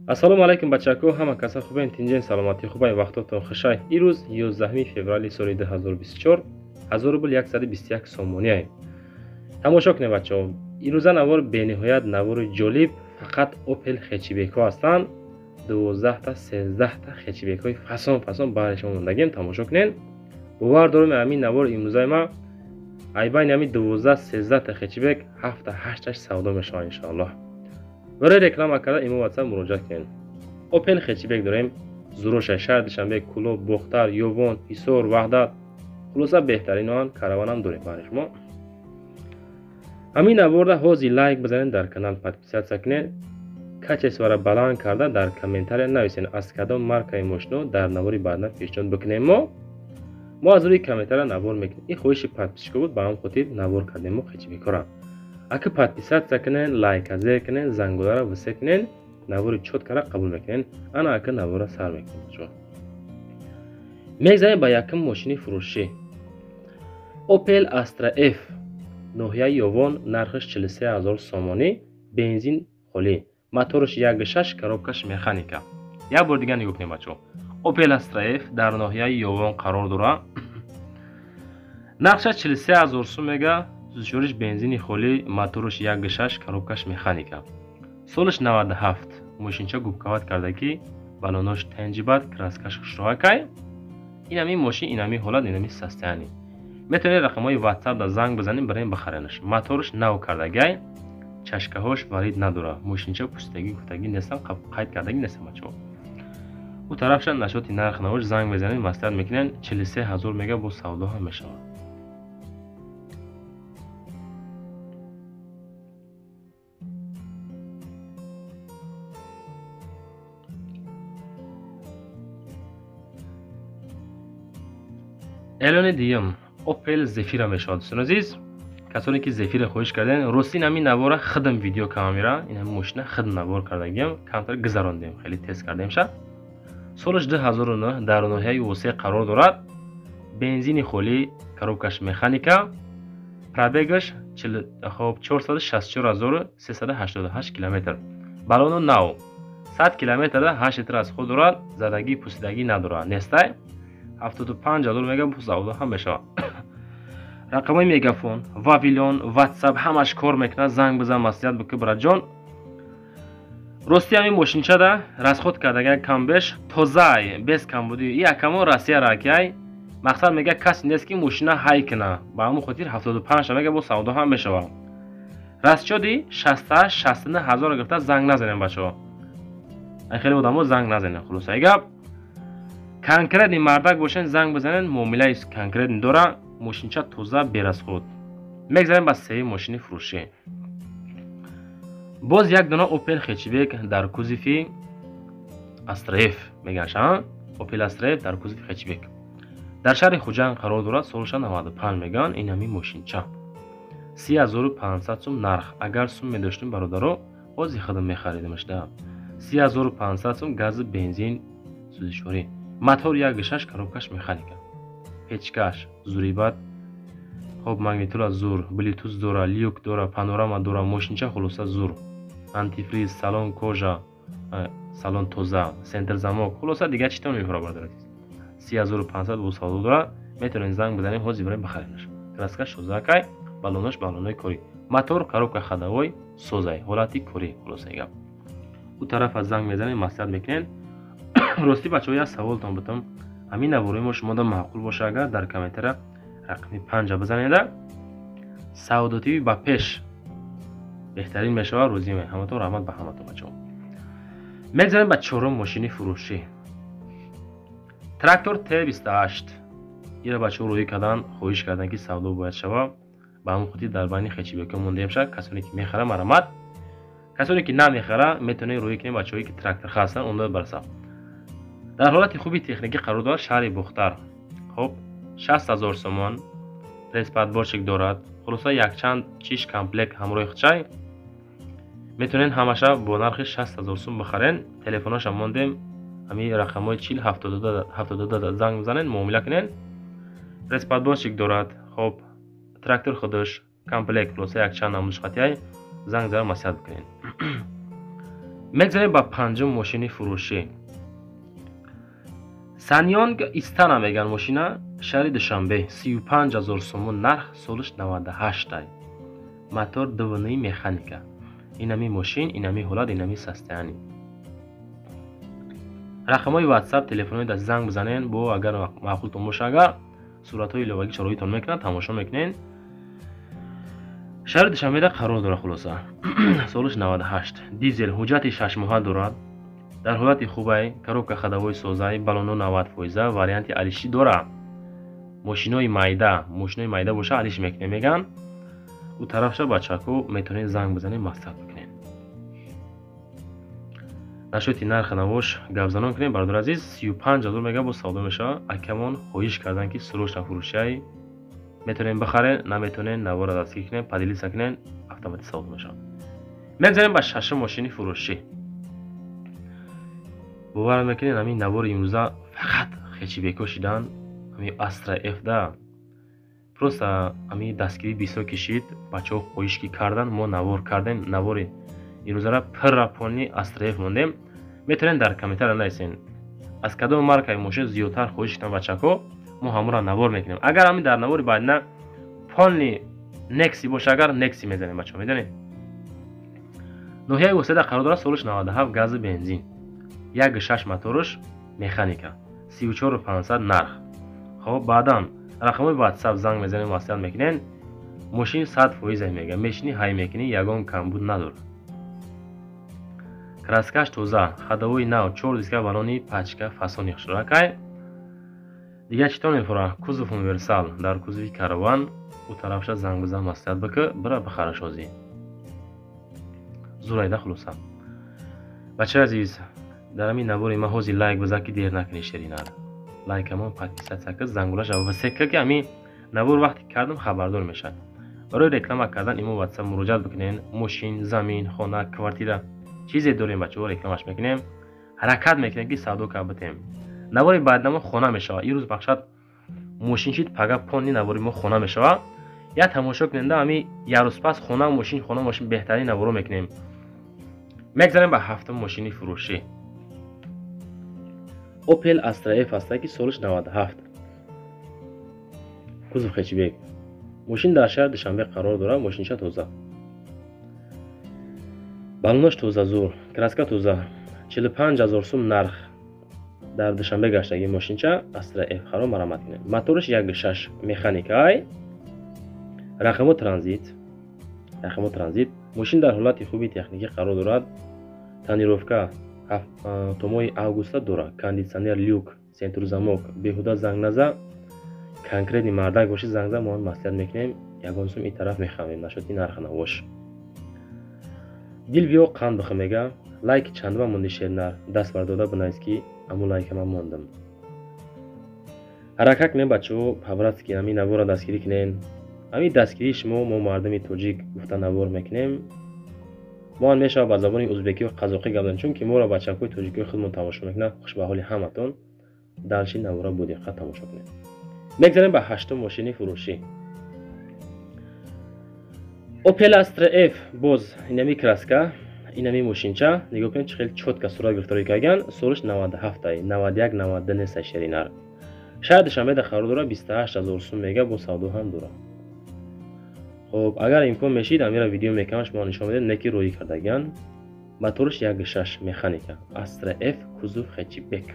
Ассалому алайкум бачако, ҳама каса хубен, тинҷен, саломатӣ хубай, вақтотон хушай. Ирӯз 11 феврали соли 2024, 1000 рубл 121 сомонӣ. Тамошо кунед бачаҳо. Ирӯза навор бениҳоят навори ҷолиб, фақат Opel хэтчбекҳо ҳастанд. 12 та 13 та хэтчбекҳои фасон фасон баҳри шумо мондагем, тамошо кунед. Бовар дорам ҳамин навор имрӯзаи ма ай байни ҳамин 12 13 та хэтчбек 7 та 8 таш савдо мешавад иншоаллоҳ. Барои реклама карда имо WhatsApp муроҷиат кунед. Opel хэтчбек дорем. Зуроша шаҳр Душанбе, Кӯлоб, Бохтар, Ёвон, Ҳисор, Ваҳдат. Хулоса беҳтаринон караванам дорем баҳри шумо. Ҳамин наворда ҳозир лайк бизанед, дар канал подписаться кунед, качествора баланд карда дар комментария нависед аз кадом маркаи мошино дар навори баъдан пешниҳод бикунем. Мо аз рӯи комментария навор мекунем. Ин хоҳиши подписчико буд, ба ҳам хотир навор кардем мо хэтчбекҳоро. Аки подписаться кунед, лайка зер кунед, зангуларо висе кунед, навори чёткара қабул мекунед. Ана аки наворро сар мекунем бачаҳо. Мегзарем ба якум мошини фурӯшӣ. Opel Astra F, ноҳияи Ёвон, нархаш 43000 сомонӣ, бензин холӣ, мотораш 1.6, коробкаш механика. Як бор дигар нигоҳ кунед бачаҳо. Opel Astra F дар ноҳияи Ёвон қарор дорад. Нархаш 43000 сум мега, сӯзишвориш бензини холӣ, мотораш 1.6, коробкаш механика. Солаш 97, мошинча губкават кардагӣ, балонош тенҷибат, краскаш хушроакай. Инами мошин, инами ҳолат, инами состояние. Метавонед рақамҳои WhatsApp да занг бизанед, барои бихаренаш. Мотораш нав кардагай, чашкаҳош варид надорад. Мошинча пустагӣ гуфтагӣ нестам, қайд кардагӣ нестам бачаҳо. Ӯ тарафша нашоти нарх навош занг мезанед, маслиҳат мекунед, 43000 мега бо савдо ҳам мешавад. Эълони дуюм Opel Zafira мешавад дӯстони азиз. Касоне ки Zafira хоҳиш карден, рости ин ҳамин навора худам видео камера, ин ҳамин мошина худам навор кардагиам, камтар гузарондем, хеле тест кардем ша. Солаш 2009 дар ноҳияи Восеъ қарор дорад. Бензини холӣ, коробкаш механика, пробегаш 464388 километр. Балону нав 100 километрда 8 литр аз худ дорад, задагӣ пусидагӣ надорад. Нестай 75000 мега бо савдо ҳам мешавад. Рақамҳои мегафон, Вавилон, WhatsApp ҳамаш кор мекунад, занг бизан, маслиҳат бикун браҷон. Рости ҳамин мошинчада расход кардаган камбеш тозай, без камбудӣ. И акамо Россия ракай, мақсад мега касе нест ки мошина ҳай куна. Ба ҳамон хотир 75 мега бо савдо ҳам мешавад. Расчоди 68 69 ҳазор гирифта занг назанем бачаҳо. Ай хеле одамо занг назанем, хулосаи гап. Конкретни мардак бошен, занг бизанен, муомилаи конкретни дора, мошинча тоза берасход. Мегзарем ба сеюм мошини фурӯшӣ. Боз як дона Opel хэтчбек дар кузови Astra F мегӯянд, а? Opel Astra F дар кузови хэтчбек. Дар шаҳри Хуҷанд қарор дорад, солаша 95 мегӯянд, ин ҳамин мошинча. 30500 сум нарх. Агар сум медоштем бародаро, ҳозир худам мехаридимаш да. 30500 сум гази бензин сӯзишворӣ. Мотор 1.6, коробкаш механика. Печкаш зурибат, хоб магнитола зур, Bluetooth дора, люк дора, панорама дора, мошинча хулоса зур. Антифриз, салон кожа, салон тоза, центр замок, хулоса дигар чӣ тон мефура бародари азиз. 30500 бо савдо дора, метавонед занг бизанед, ҳозир барем бихаренаш. Краскаш тозакай, балонош балонои корӣ. Мотор, коробка ходовой, созай, ҳолати корӣ, хулосаи гап. Ӯ тарафа занг мезанед, маслиҳат мекунед. Рости бачаҳо як саволтон бутам. Ҳамин наворои мо шумода маъқул боша, агар дар комментария рақами 5 бизанеда, савдотиви ба пеш беҳтарин мешавад. Рӯзӣ ҳаматон раҳмат ба ҳаматон бачаҳо. Мегзарем ба чорум мошини фурӯшӣ. Трактор Т28. Ира бачаҳо рӯӣ кардан, хоҳиш кардан ки савдо бояд шава. Ба ҳамон хотир дар байни хэтчбекҳо мондем ша. Касоне ки мехара марҳамат, касоне ки намехара метавонед рӯӣ кунед бачаҳое ки трактор хастанд, онда барса. Дар ҳолати хуби техникӣ қарор дорад шаҳри Бохтар. Хоб 60000 сомон, пресс-подборщик дорад. Хулоса якчанд чиш комплект ҳамроҳи худшай. Метавонед ҳамаша бо нархи 60000 сум бихарен. Телефоноша мондем, ҳамин рақамҳои 40 72 72 занг бизанед, муомила кунед. Пресс-подборщик дорад. Хоб трактор худаш, комплект, хулоса якчанд намудаш қатъияй. Занг зада маслиҳат бикунед. Мегзарем ба панҷум мошини фурӯшӣ. Санёнг Истана меган мошина, шаҳри Душанбе, 35 000 сомон нарх, солиш 98. Мотор дувни механика. Инами мошин, инами ҳолат, инами состояние. Рақамҳои WhatsApp, телефонҳои даст занг бизанен, бо агар маъқултон боша, агар суратҳои иловагӣ шароитон мекунад, тамошо мекунен. Шаҳри Душанбеда қарор дорад, хулоса. Солиш 98, дизел, ҳуҷҷати шашмоҳа дорад. Дар ҳолати хубай, коробка ходовой созай, баллоно 90%, варианти алишӣ дорад. Мошинои майда, мошинои майда боша алиш мекунем меган. Ӯ тарафша бачако метавонед занг бизанед, маслиҳат бикунед. Насчёти нархи навош гапзанон кунем, бародари азиз, 35 000 мега бо савдо мешавад. Акамон хоҳиш кардан ки срочно фурӯшиай, метавонем бихарен, наметавонем навора дастгирӣ кунем, поделиться кунем, автоматӣ савдо мешавад. Мегзарем ба шашум мошини фурӯшӣ. Бовар мекунед, ҳамин навори имрӯза фақат хэтчбекҳо шидан, ҳамин Астра F да просто ҳамин дастгирӣ бисёр кишид, бачаҳо хоҳиш ки кардан, мо навор кардем, навори имрӯзара пурра полный Астра F мондем. Метавонед дар комментария нависен, аз кадом маркаи мошин зиёдтар хоҳиш кунанд бачаҳо, мо ҳамонро навор мекунем. Агар ҳамин дар навори баъдина полный Некси боша, агар Некси мезанем, бачаҳо медонед. Ноҳияи Воседа қарор дорад, солиш 97, гази бензин, 1,6 моторш, механика, 34 500 нарх. Хоб, баъдан рақамҳои WhatsApp занг мезанем, маслиҳат мекунем. Мошин 100% мега, мешинӣ ҳай мекунӣ, ягон камбуд надорад. Краскаш тоза, ходовой нав, чор диска, баллони пачка фасони хушракай. Дигар чӣ тон мефурад? Кузов универсал, дар кузови караван, ӯ тарафша занг бизан, маслиҳат бикӣ, бира бихараш ҳозӣ. Зурайда хулоса. Бачаи азиз, дар ҳамин навори ман ҳозир лайк бизан, ки дер накунӣ, ширинар. Лайкамон, подписаться кар, зангулаша ва се ка, ки ҳамин навор вақте кардам хабардор мешавад. Барои реклама кардан имо WhatsApp муроҷиат бикунед. Мошин, замин, хона, квартира, чизе дорем, бачаҳо, рекламаш мекунем. Ҳаракат мекунем, ки савдо кард битем. Навори баъднамо хона мешавад. Ирӯз мақсад мошин шид, пага полный навори мо хона мешавад. Як тамошо куненда, ҳами як рӯз пас хона, мошин, хона, мошин, беҳтарин наворо мекунем. Мегзарем ба ҳафтум мошини фурӯшӣ. Opel Astra F ҳаста, ки солиш 97, кузов хэтчбек. Мошин дар шаҳри Душанбе қарор дорад, мошинча тоза, баллонош тоза, зур, краска тоза, 45 000 сум нарх. Дар Душанбе гаштаги мошинча Astra F харо марамат кунед. Мотораш 1,6 механикай, рақамо транзит, рақамо транзит. Мошин дар ҳолати хуби техникӣ қарор дорад, тонировка то моҳи августа дорад, кондитсионер, люк, центрозамок. Беҳуда занг наза, конкретный мардак боши занг за, мо маслиҳат мекунем, ягон сум ин тараф мехавем насчёти нарха навош. Дил биё қанд бихӯ мега. Лайки чандума монди, шернар? Даст бардода бинавис, ки аму лайка ман мондам. Ҳаракат кунем, бачаҳо, по-братски ҳамин наворро дастгирӣ кунем. Ҳамин дастгирии шумо мо мардуми тоҷик гуфта навор мекунем. Мо ҳам мешавад ба забони узбекию қазоқӣ гап занем, чунки моро бачакҳои тоҷикиҳои худмон тамошо мекунанд. Хуш ба ҳоли ҳаматон, дальше навора бо диққат тамошо кунед. Мегзарем ба ҳаштум мошини фурӯшӣ. Opel Astra F, боз инами краска, инами мошинча. Нигоҳ кунед, чӣ хеле чётко сурат гирифторӣ кардан. Солиш 97, 91, 92 неста, шеринар. Шаҳри Душанбеда қарор дорад, 28 000 сум мега, бо савдо ҳам дорад. Хоб, агар имкон мешид, амира видео мекунам, шумо нишон медиҳед, не ки рӯӣ кардагиан. Мотораш 1,6 механика, Astra F, кузов хэтчбек.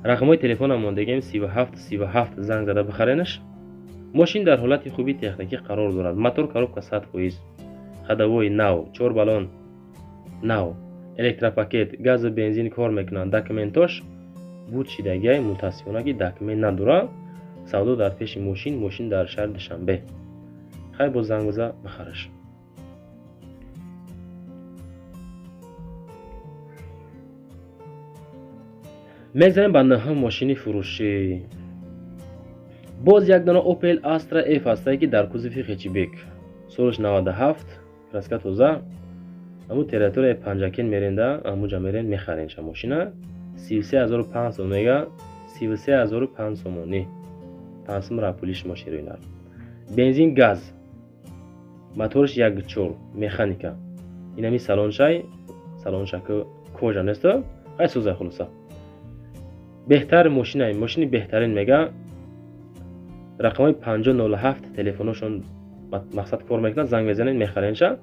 Рақамҳои телефонам мондагием, 37 37 занг зада бихаренаш. Мошин дар ҳолати хуби техникӣ қарор дорад, мотор, коробка 100%, ходовой нав, чор баллон нав, электропакет, газу бензин кор мекунанд. Документош буд шидагиай, мутаассифона ки документ надорад. Савдо дар пеши мошин, мошин дар шаҳри Душанбе. Хай, боз занг биза, бихараш. Мегзарем ба нӯҳум мошини фурӯшӣ. Боз як дона Opel Astra F ҳастае, ки дар кузови хэтчбек, солаш 97, краска тоза. Ҳамун территорияи Панҷакен меренда, ҳамунҷа мерен, мехаренша мошина. 33 500 мега, 33 500 сомонӣ, пансум рапулиш моширои нарх. Бензин, газ, мотораш 1,4 механика. Инами салоншай, Салоншаку кожа нест, ай созай хулоса. Беҳтар мошина, мошини беҳтарин мега. Рақамҳои 5007 телефоношон мақсад кор мекунад, занг мезанед, мехаренша.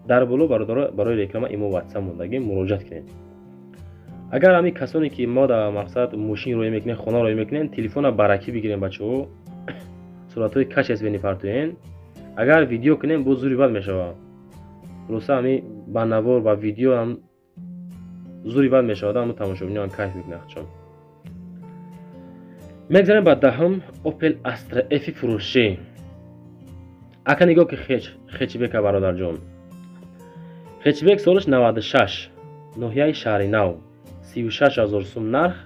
Дар боло бародаро барои реклама имо WhatsApp мондагӣ муроҷиат кунед. Агар ҳамин касоне ки мо дар мақсад мошин роя мекунем, хона роя мекунем, телефона баракӣ бигирем бачаҳо, суратҳои качественный партоен. Агар видео кунем, боз зури бад мешавад. Хулоса ҳамин ба навор, ба видео ҳам зури бад мешавад, ҳамн тамошобиниам кайф мекунад чон. Мегзарем ба даҳум Opel Astra F фурӯшӣ. Ака нигоҳ ки хечбека бародарҷон. Хечбек солаш 96, ноҳияи Шаҳринав, 36000 сум нарх,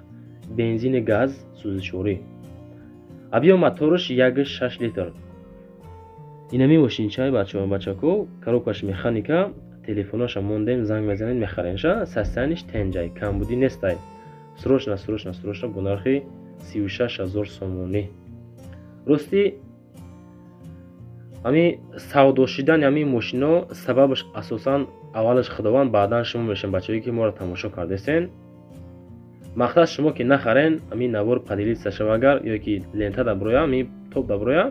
бензини газ, сӯзишворӣ. Объём мотораш 1.6 литр. Инами мошинчаи бачаҳо бачако, коробкаш механика, телефоноша мондем, занг мезанед, мехаренша, состояниш тенҷай, камбудӣ нестай. Срочно, срочно, срочно бо нархи 36000 сомонӣ. Рости ҳами савдо шидани ҳамин мошино сабабаш асосан аввалаш Худованд, баъдан шумо мешавед бачаҳое ки моро тамошо кардесен. Мақсад шумо ки нахарен, ҳамин навор поделиться шава агар ё ки лента даброя, ҳамин топ даброя,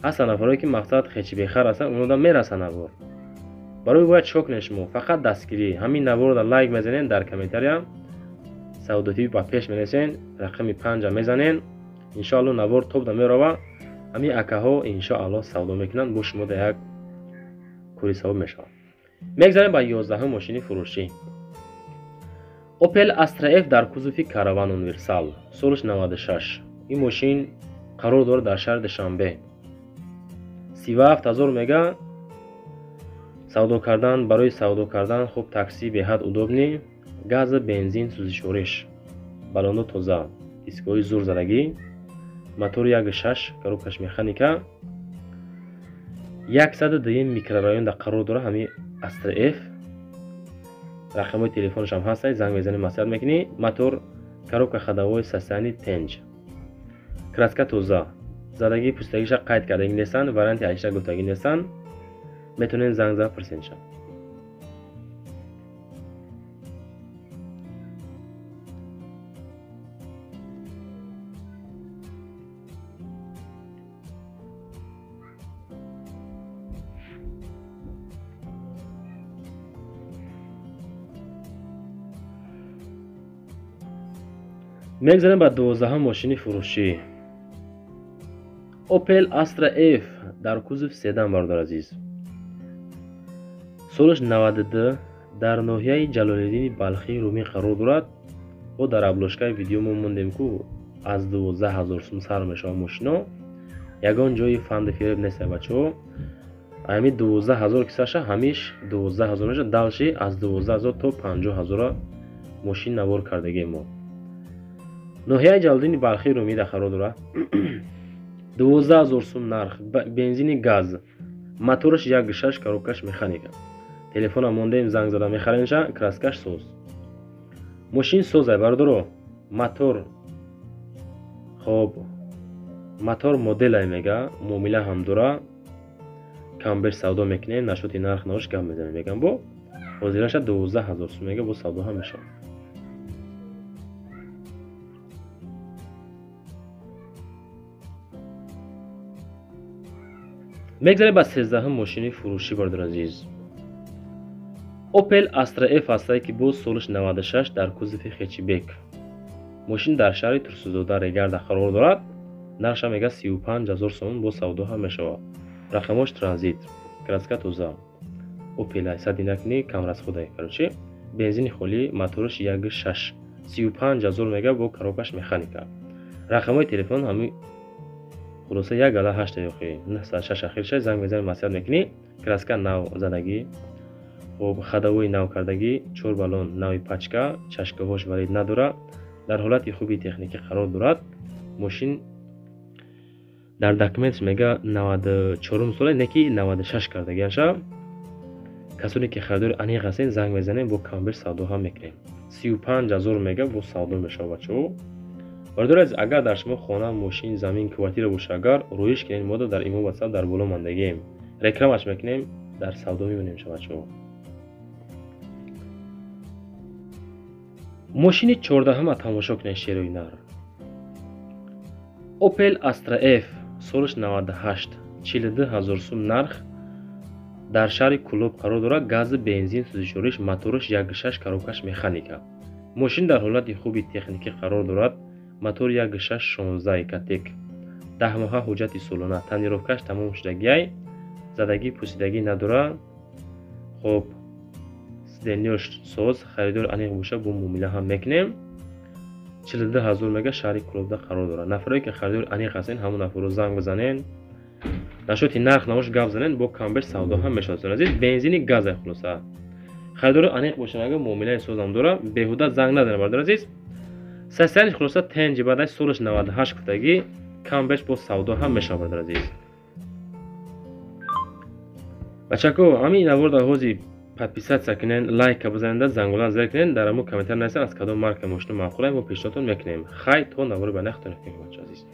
ҳастанд нафарое ки мақсад хечбехар ҳастанд, онода мерасанд навор. Барои бояд чико кунед шумо? Фақат дастгирӣ. Ҳамин наворро лайк мезанед, дар комментария Савдо ТВ ба пеш менависен, рақами 5 мезанен, иншоалло навор топ да мерава. Ҳамин акаҳо иншоалло савдо мекунанд, бо шумо дар як кори савоб мешавад. Мегзарем ба 11 мошини фурӯшӣ. Opel Astra F дар кузови Caravan Universal, солаш 96. Ин мошин қарор дорад дар шаҳри Душанбе. 37000 мега. Савдо кардан, барои савдо кардан хуб такси беҳад удобный, газ, бензин, сӯзишвориш, балоно тоза, дискҳои зур задагӣ, мотори 1.6, коробкаш механика. 102 микрорайонда қарор дорад ҳамин Astra F. Рақамҳои телефонаш ҳам ҳаст, занг мезанӣ, маслиҳат мекунӣ. Мотор, коробка ходовой, состояние тенҷ, краска тоза, задагӣ пустагиша қайд кардагӣ нестанд, варианти айша гуфтагӣ нестанд. Метавонед занг зада пурсенша. Мегзарем ба 12 мошини фурӯшӣ. Opel Astra F дар кузов седан бародар азиз. Солаш 92, дар ноҳияи Ҷалолиддини Балхӣ Румӣ қарор дорад. Бо дар обложкаи видео мо мондем ку аз 12000 сум сар мешавад мошино. Ягон ҷои фанди фиреб нест бачаҳо. Ҳамин 12000 кисаша ҳамиш 12000 мешавад, далши аз 12000 то 50000 мошин навор кардагии мо. Ноҳияи Ҷалолиддини Балхӣ Румида қарор дорад. 12000 сум нарх, бензини газ, мотораш 1.6, коробкаш механика. Телефона мондем, занг зада мехаренша, краскаш соз. Мошин созай бародаро, мотор хоб, мотор моделай мега, муомила ҳам дора. Камбеш савдо мекунем, нашоти нарх навош гап мезанем мегам бо. Ҳозираша 12000 сум мега, бо савдо ҳам мешавад. Мегзарем ба 13 мошини фурӯшӣ бародар азиз. Opel Astra F ҳастае ки боз солаш 96, дар кузови хечбек. Мошин дар шаҳри Турсунзода Регарда қарор дорад. Нархша мега 35000 сомон, бо савдо ҳам мешавад. Рақамош транзит, краска тоза. Opel сади накунӣ, камрасходай короче. Бензини холӣ, мотораш 1.6, 35000 мега, бо коробкаш механика. Рақамҳои телефон ҳамин хулоса 1.8 ёхи 906 ахирша, занг мезанӣ, маслиҳат мекунӣ. Краска нав задагӣ, хоб ходовой нав кардагӣ, 4 баллон нави пачка, чашкаҳош валид надора, дар ҳолати хуби техникӣ қарор дорад. Мошин дар документш мега 94 сола, не ки 96 кардагиаша. Касоне ки харидори аниқ ҳастен, занг мезанем, бо камбеш савдо ҳам мекунем. 35000 мега бо савдо мешавад бачаҳо. Бародари азиз, агар дар шумо хона, мошин, замин, квартира боша, агар рӯиш кунед, мода дар имо WhatsApp дар боло мондагием. Рекламаш мекунем, дар савдо мебинем шумо бачаҳо. Мошини 14-ма тамошо кунед, шерои нар. Opel Astra F, солаш 98, 42 ҳазор сум нарх, дар шаҳри Кӯлоб қарор дорад. Гази, бензин, сӯзишвориш, мотораш 1.6, коробкаш механика. Мошин дар ҳолати хуби техникӣ қарор дорад. Мотори 1.6, 16 Ecotec, 10 моҳа, ҳуҷҷати солона, тонировкаш тамом шудагиай, задагӣ пусидагӣ надорад. Хоб, сиденьёш соз. Харидори аниқ боша, бо муомила ҳам мекунем. 42 ҳазор мега, шаҳри Кӯлобда қарор дорад. Нафарое ки харидори аниқ ҳастен, ҳамон нафарро занг бизанен, нашоти нарх навош гап занен, бо камбеш савдо ҳам мешавад. Азиз, бензини газай. Хулоса, харидори аниқ бошад, агар муомилаи созам дора, беҳуда занг назанед, бародари азиз. Состояниш, хулоса, тенҷи бадай, солаш 98 гуфтагӣ, камбеш бо савдо ҳам мешавад, бародари азиз. Бачако, ҳамин наворда ҳози подписаться кунен, лайка бизанеда, зангула зер кунен, дар ҳамо комментар нависен, аз кадом марка мошина маъқулай, мо пешниҳодтон мекунем. Хай, то навори ба нахтон, бача азиз.